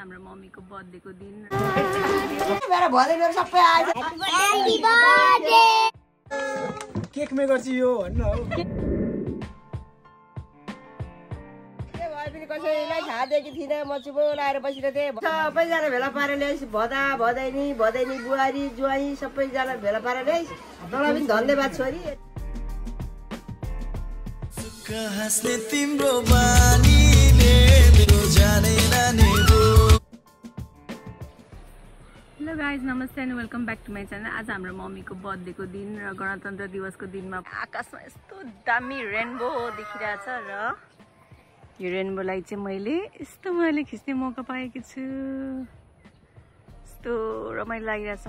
हाम्रो मम्मीको बर्थडेको दिन। केक मेकर चाहिँ यो भन्नु हो। कसैलाई थाहा दिएकी थिइनँ, म चुपो लाएर बसिरहेको थिएँ। सबैजना भेला पारेर ल्याइस्, भदैनी बुहारी जुवाई सबैजना भेला पारेर ल्याइस्। तँलाई पनि धन्यवाद छोरी। तिम्रो बानीले मेरो जानेर नि हो। हेलो गाइज, नमस्ते and welcome back to my channel. आज हाम्रो मम्मीको बर्थडेको दिन र गणतन्त्र दिवसको दिनमा आकाशमा यस्तो दामी रेनबो देखिरहेछ र यो रेनबोलाई चाहिँ मैले खिच्ने मौका पाएकी छु। यस्तो रमाइलो लागिरहेछ।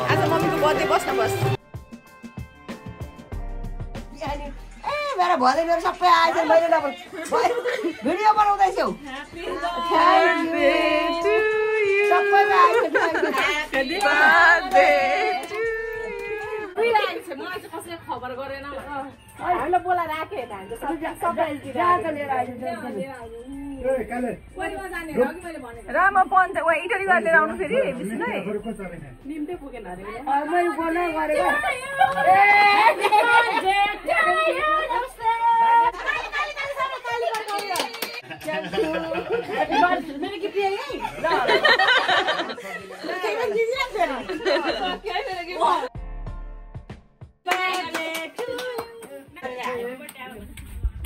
आज मम्मीको बर्थडे बस्न बस। मेरो भदै मेरो सबै आएछ, मैले भिडियो बनाउँदैछु। खबर गरेन बोला राखे र म पञ्च इटरी गरेर आउनु फेरि निम्ते पुगेन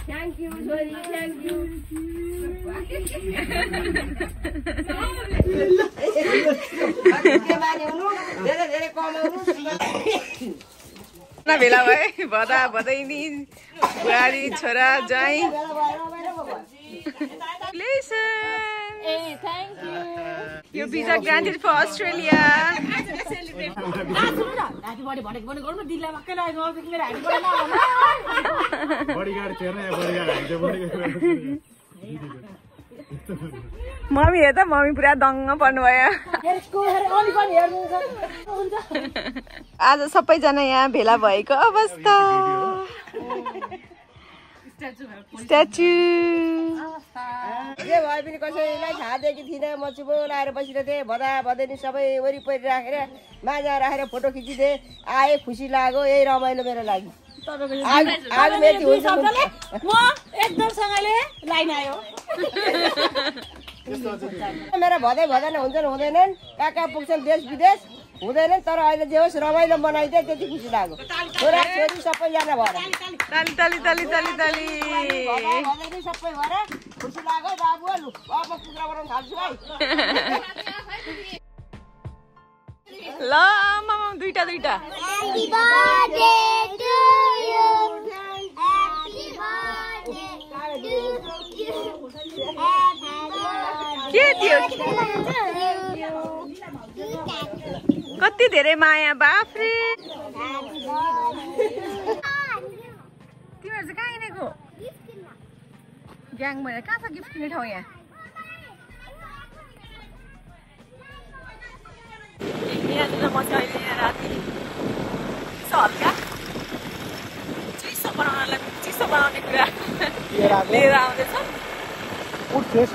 Thank you, sorry, thank you. ना भेला भए भदैनी बुहारी छोरा ज्वाइँ। Hey, thank you. Your visa granted for Australia. Mummy हेर त, मम्मी पुरा दङ्ग पर्नुभयो। आज सबैजना यहाँ भेला भएको अवस्था। स्ट्याचु जे भए पनि कसैलाई थाहा दिएकी थिइनँ, म चुपो लाएर बसिरहेको थिएँ। भदैनी सबै वरिपरि राखेर माझा राखेर फोटो खिचिदिएँ। आए, खुसी लाग्यो, यही रमाइलो मेरो लागि। मेरो भदैन हुँदैनन्, कहाँ कहाँ पुग्छन् देश विदेश हुँदैनन्, तर अहिले जे होस् रमाइलो बनाइदिए त्यति खुसी लाग्यो। छोरा छोरी सबैजना भएर सबै भएर खुसी लाग्यो। बाबु अब कुखुरा बनाउनु थाल्छु है। ल मामा दुईटा Happy birthday to you. Happy birthday to you. के थियो कति धेरै माया बाफ्रे। तिमीहरू चाहिँ कहाँ हिँडेको? ग्याङ भएर कहाँ छ गिफ्ट किन्ने ठाउँ? यहाँ यहाँनिर म चाहिँ अहिले राति हल्का चिसो बनाउने कुरा लिएर आउँदैछ। फुड फेस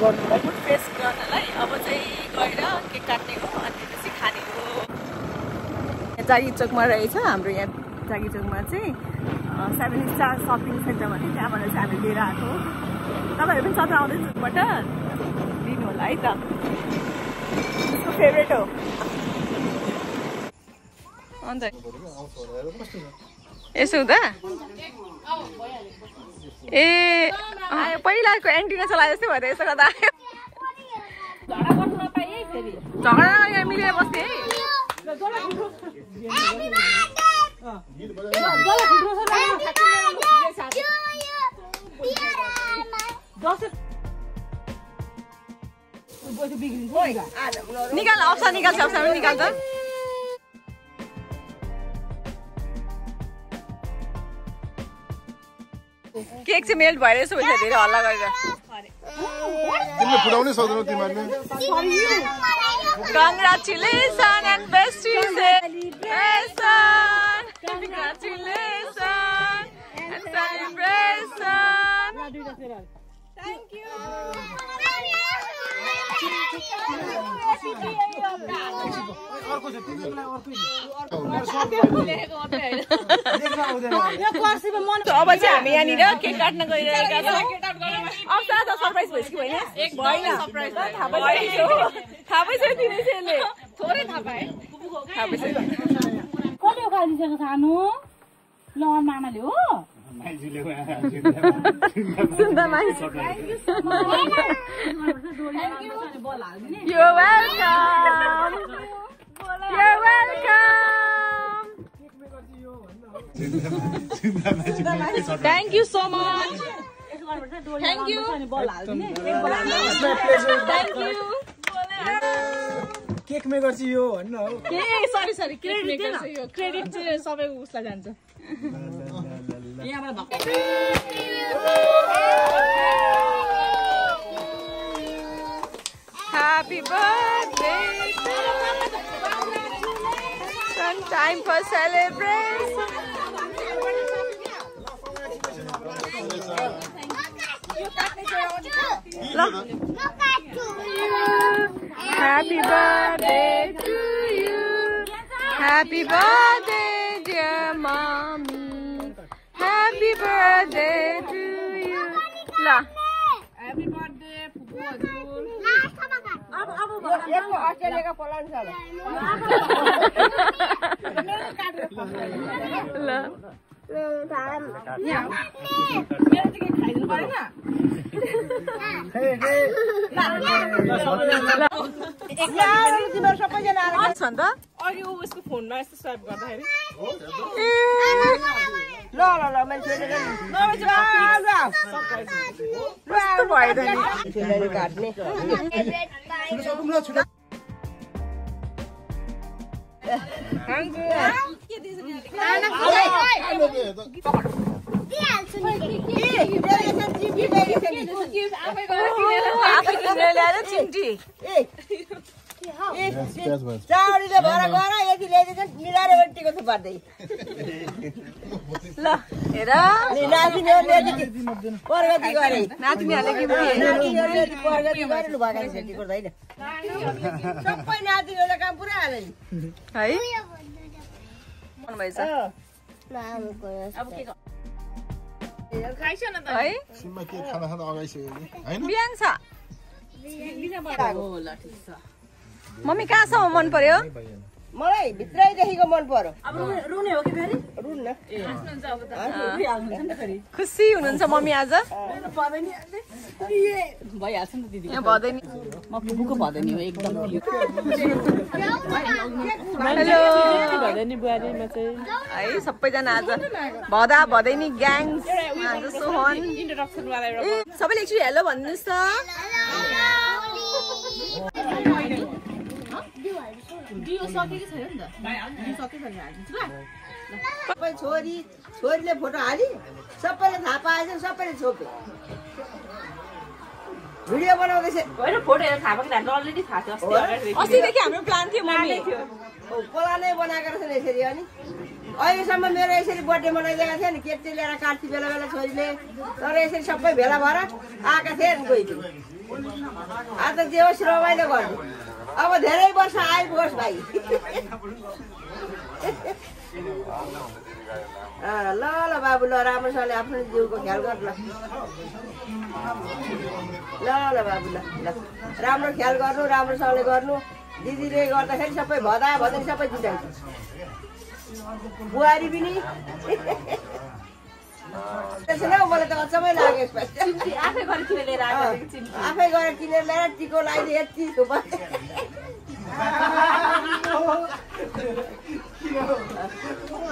गर्नलाई अब चाहिँ गएर केक काट्ने हो अनि त्यसपछि खाने हो। जागी चोकमा रहेछ हाम्रो। यहाँ जागी चोकमा चाहिँ 7 स्टार सपिङ सेन्टर भन्ने, त्यहाँबाट चाहिँ हामी लिएर आएको। तपाईँहरू पनि सबै आउँदै चोकबाट लिनु होला है त। त्यसको फेभरेट हो। अन्त यसो हुँदा ए पहिलाको एन्टिना चलाए जस्तै भयो त। यसो गर्दा झगडा मिलेर बस्थेँ है। निकाल अप्सन निकाल्छ, अप्सन पनि निकाल्छ। केक चाहिँ मेल्ट भएर यसो हुन्छ धेरै हल्ला गरेर। तिमीले फुटाउनै सक्दैनौ तिमीहरूले। Congratulations and best wishes. अर्को छ तिमीलाई अर्कै अब चाहिँ हामी यहाँनिर केक काट्न गइरहेका छौँ। अब सादा सरप्राइज भइसक्यो होइन? भएन सरप्राइज थाहा पाइसक्यो तिमीले थोरै थाहा पाएँ थाहा पाइसक्यो। कसले उकालिसकेको सानो लवन मामाले हो You're welcome. You're welcome. Thank you so much. Thank you. Thank you. Cake maker चाहिँ यो भन्न हो सरी केक मेकर चाहिँ यो क्रेडिट चाहिँ सबै उसलाई जान्छ। Happy birthday to you. Time for celebration. Happy birthday to you. Happy birthday, dear mommy. Happy birthday to you. La. Happy birthday, Pupu Azul. यसको अस्ट्रेलियाको प्लान छ ल अघि ऊ उसको फोनमा यस्तो स्वाइप गर्दाखेरि ल मान्छे काट्ने चिम्टी चाउरीले भएर गएर यति ल्याइदिन्छ मिलाएर रोटीको त पर्दै ल हेर नातिनीहरूले प्रगति गरे नातिनीहरूले के प्रगति गरेर भगाइ सेटी गर्दैन सबै नातिनीहरूले काम पुरा हाले है मनभएछ है सिममा के खाना अगाइसक्यो नि हैन बिहान छ मम्मी कहाँसम्म मन पर्यो मलाई भित्रैदेखिको मन पर्यो अब रुने हो कि फेरि रुन्न खुसी हुनुहुन्छ मम्मी आज भइहाल्छ नि त दिदी यहाँ भदै नि म पुपुको भदैनी हो एकदम हेलो भदैनी बुहारीमा चाहिँ है सबैजना आज भदा भदैनी ग्याङ आज सोहन सबैले एकचोटि हेलो भन्नुहोस् त दियो सकेको छैन नि त सकेको छैन हालिदिन्छु ल सबै छोरीले फोटो हाली सबैले थाहा पाएछ सबैले छोपे भिडियो बनाउँदैछ होइन फोटो हेरेर थाहा भएको अलरेडी थाहा थियो अस्तिदेखि हाम्रो प्लान थियो मम्मी प्लानै बनाएको रहेछ यसरी अनि अहिलेसम्म मेरो यसरी बर्थडे मनाइदिएको थियो नि केक चाहिँ ल्याएर काट्थ्यो बेला बेला छोरीले तर यसरी सबै भेला भएर आएका थिए नि कोही आज त जे होस् रमाइलो गर्नु अब धेरै वर्ष आइपुगोस् भाइ ल बाबु ल राम्रोसँगले आफ्नो जिउको ख्याल गर ल बाबु ल राम्रो ख्याल गर्नु राम्रोसँगले गर्नु दिदीले गर्दाखेरि सबै भदा भदै सबै जिताउँछ बुहारी पनि त्यसो न मलाई त अचम्मै लाग्यो यसपालि आफै गएर किनेर लिएर आफै गएर किनेर ल्याएर टिको लगाइदिए यति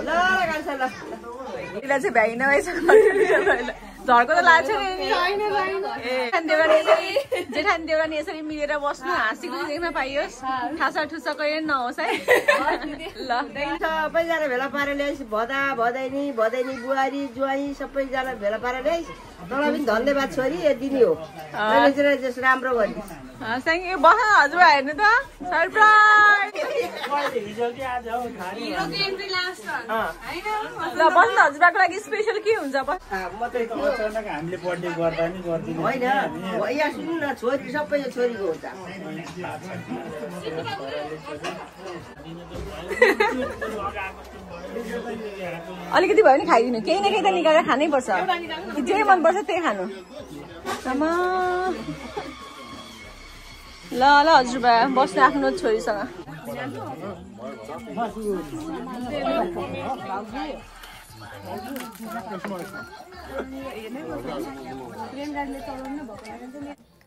ल गान्छ ल यसलाई चाहिँ भ्याइ नभएछ झर्को त लाग्छ नि जेठानी देउरानी यसरी मिलेर बस्नु हाँसीको देख्न पाइयोस् ठासा ठुसा कहिले नहोस् है ल सबैजना भेला पारेर ल्याइस् भदा भदैनी बुहारी ज्वाइँ सबैजना भेला पारेर ल्याइस् तँलाई पनि धन्यवाद छोरी यति नै हो जस राम्रो गरिस् थ्याङ्क यू बस हजुर हेर्नु त सरप्राइज ल बस्नु हजुरको लागि स्पेसल के हुन्छ हामीले बर्थडे गर्दा नि गर्दिन होइन यहाँ सुन्नु न छोरी सबै छोरीको हुन्छ अलिकति भयो नि खाइदिनु केही न केही त निकालेर खानै पर्छ जे मन पर्छ त्यही खानु आमा ल ल हजुरबा बस्नु आफ्नो छोरीसँग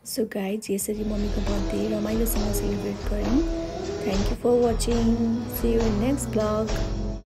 सो गाइज यसरी मम्मीको बर्थडे रमाइलोसँग सेलिब्रेट गऱ्यौँ thank you for watching see you in next blog